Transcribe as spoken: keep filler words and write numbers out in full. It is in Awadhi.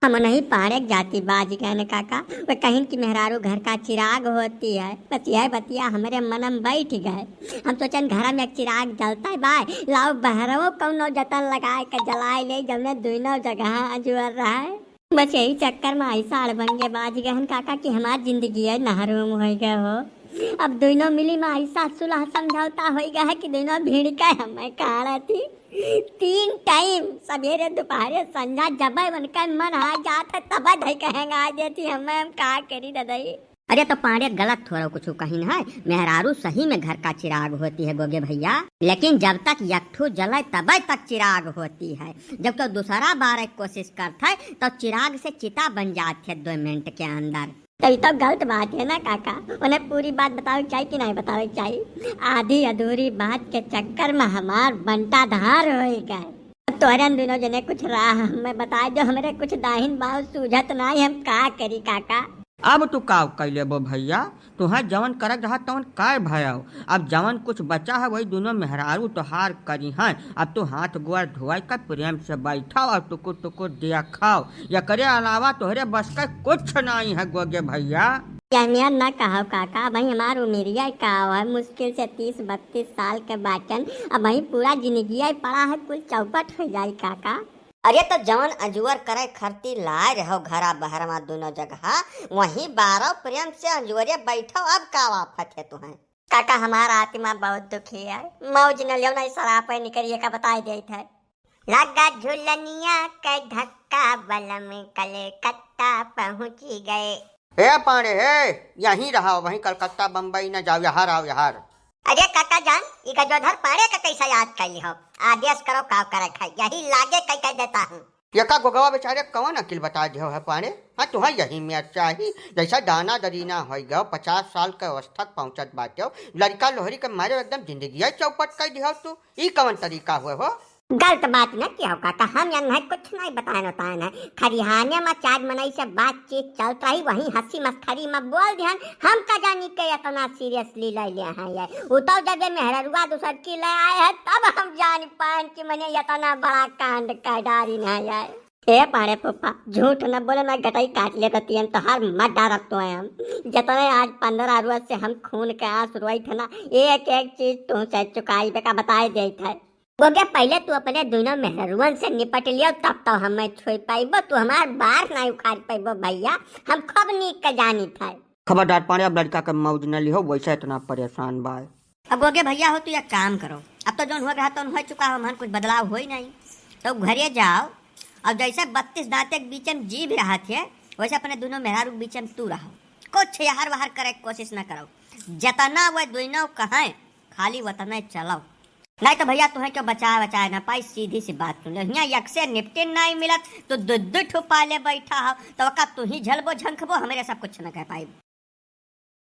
हम नहीं पाड़े जाति बाज गए न काका, वे कहिन कि मेहरारू घर का चिराग होती है। बस यह बतिया हमरे मन में बैठ गए। हम सोचन घर में एक चिराग जलता है बाय, लाओ बहरवो कौनो जतन लगाए के जलाए ले, जौने दुइनो जगह अजूर रहे। बस यही चक्कर में ऐसा अड़बंगे बाज गए हन काका कि हमार जिंदगी है नहरूम हो गए हो। अब दुइनो मिली में ऐसा सुलह समझौता हो गया है कि दुइनो भिड़ के हमें काढ़ती। तीन टाइम, सवेरे, दोपहरे, संझा, जब उनका मन आ जात है तब धई कहेंगे आ देती हमें, हम का करी ददई। अरे तो पाड़े गलत थोड़ा कुछ कहिन है, मेहरारू सही में घर का चिराग होती है गोगे भैया, लेकिन जब तक यकठू जले तबे तक चिराग होती है। जब तो दूसरा बार एक कोशिश करत है तो चिराग से चिता बन जात है दो मिनट के अंदर। तो ये तो गलत बात है ना काका, उन्हें पूरी बात बतावे के चाहिए कि नहीं बतावे के चाहिए? आधी अधूरी बात के चक्कर में हमार बंटा धार हो गए। अब तोहरे दुइनो जने कुछ राह हमें बताए दो, हमरे कुछ दाहिन बाव सूझत नहीं, हम का करी काका? अब तू का कइ लेबो भैया, तुहें जवन करक रहा तवन काय भयव। अब जवन कुछ बचा है वही दुइनो मेहरारू तोहार करी हैं। अब तू हाथ गोड़ धोए के प्रेम से बैठव और टुकुर टुकुर देखव, एकरे अलावा तोहरे बस के कुछ नहीं है गोगे भैया। यह नियत न कहव काका, अबहीं हमार उमिरिया का है, मुश्किल से तीस बत्तीस साल के बाटन, अबहीं पूरा जिंदगिया पड़ा है, कुल चौपट हो जाई काका। अरे तो जवन अजूर करे खरती लाए रहो घरा बहरवा दुइनो जगह, वहीं बारव प्रेम से अजूरे बैठव, अब का आफत है तुहें? काका हमार आत्मा बहुत दुखी है, मौज न लियो नहीं शराब पे निकरिए का बताए देत है। लगा झुलनिया के धक्का बलम कलकत्ता पहुँची गए। हे पाड़े हे, यहीं रहा, वहीं कलकत्ता बम्बई न जाओ, यहाँ रहो यहाँ। अरे काका जान, ई गजोधर पाड़े का कैसा याद कई हो? आदेश करो का करे खाई, यही लागे कई कह देता हूँ। यका गोगवा बेचारे कवन अकिल बता दियो है पाड़े? हाँ तुहा यही में चाही, जैसा दाना दरीना हो गयो, पचास साल के अवस्था के पहुँचत बाटे, लड़का लोहरी के मारे एकदम जिंदगी चौपट कर दियो तू। ई कवन तरीका हुए हो? गलत बात न किया हो काका, हम यन है कुछ नहीं बताएन उताएन है। खरिहाने में चार मनई से बातचीत चलत रही, वहीं हंसी मस्खरी में बोल दिहन। हम का जानी के इतना seriously ले ले हैं ये। उतव जब ये मेहररुआ दूसर की ले आए हैं तब हम जान पाएन कि मने इतना बड़ा कांड कर डारी न है ये। ए पाड़े फूफा, झूठ न बोले, मैं गटई काट लेत हतियन, तोहार मत डारत तो हम। जतने आज पंद्रह रोज से हम खून के आंसू रोइत है ना, एक एक चीज तुहसे चुकाई बेका बताए देत है। गोगे, पहिले तू अपने दुइनो मेहररुअन से निपट लियो, तब तो हमें छुई पाइबो, तू हमार बार नाहीं उखाड़ पाइबो भैया, हम खूब नीक के जानित है। खबरदार पाड़े, अब लड़का के मौज न लिहो, वैसे इतना परेशान बा। अब गोगे भैया हो, तू एक काम करो, अब तो जौन हो रहा तौन हो चुका हो, हमहन कुछ बदलाव होई नहीं, तो घरे जाओ और जैसे बत्तीस दांते के बीच में जीभ रहत है, वैसे अपने दुइनो मेहरारू के बीच में तू रहो, कुछ यहर वहर करे के कोशिश न करो, जतना वह दुइनो कहें खाली वतने चलो। नहीं तो भैया तुहें क्यों बचाए बचाए ना पाई, सीधी सी बात सुन लो। हियाँ एक से निपटिन नहीं मिलत तो दो दो ठो पाले बैठा हो, तो ओका तू ही झलबो झंखबो, हमरे सब कुछ न कह पाई।